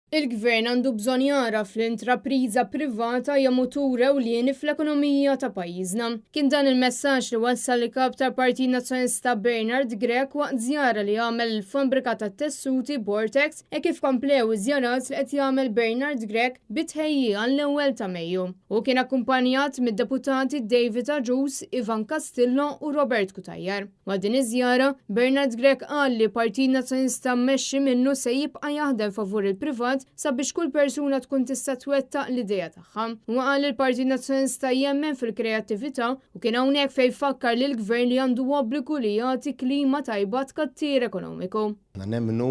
Il-Gvern għandu bżonn jagħraf li l-intrapriża privata hija mutur ewlieni fl-ekonomija ta' pajjiżna. Kien dan il-messaġġ li wassal il-Kap tal-Partit Nazzjonalista Bernard Grech waqt żjara li għamel lill-fabbrika tat-tessuti Bortex hekk kif komplew iż-żjarat li qed jagħmel Bernard Grech bi tħejjija għall-ewwel ta' Mejju. Hu kien akkumpanjat mid-Deputati David Agius, Ivan Castillo u Robert Cutajar. Waqt din iż-żjara, Bernard Grech qal li Partit Nazzjonalista mmexxi minnu se jibqa' jaħdem favur il-privat sabiex kull persuna tkun tista' twettaq l-idea tagħha. Huwa qal li l-Partit Nazzjonalista jemmen fil-kreattività u kien hawnhekk fejn fakkar lill-Gvern li għandu obbligu li jagħti klima tajba għat-tkattir ekonomiku. Aħna nemmnu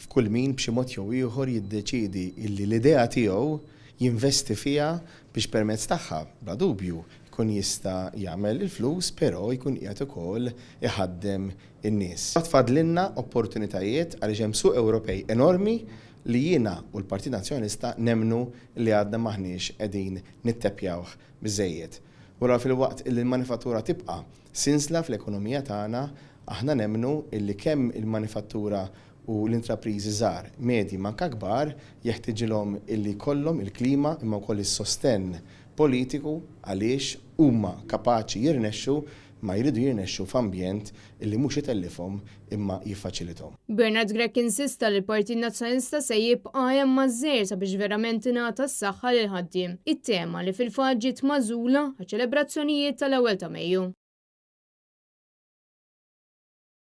f'kull min b'xi mod jew ieħor jiddeċiedi illi l-idea tiegħu jinvesti fiha biex permezz tagħha, bla dubju, jkun jista' jagħmel il-flus però jkun qiegħed ukoll iħaddem in-nies. Għad fadlilna opportunitajiet għaliex hemm suq Ewropej enormi li jiena u l-Partit Nazzjonalista nemmnu li għadna m'aħniex qegħdin nitteppjawh biżżejjed. U allura filwaqt illi l-manifattura tibqa' sinsla fl-ekonomija tagħna, aħna nemmnu illi kemm il-manifattura u l-intrapriżi żgħar, medji ma anke kbar jeħtiġilhom illi jkollhom il-klima imma wkoll is-sostenn politiku għaliex huma kapaċi jirnexxu imma jridu jirnexxu f'ambjent illi mhux itellifhom imma jiffaċilithom. Bernard Grech insista li l-Partit Nazzjonalista se jibqa' hemm maż-żgħir sabiex verament tingħata s-saħħa lill-ħaddiem, it-tema li fil-fatt ġiet magħżula għaċ-ċelebrazzjonijiet tal-ewwel ta' Mejju.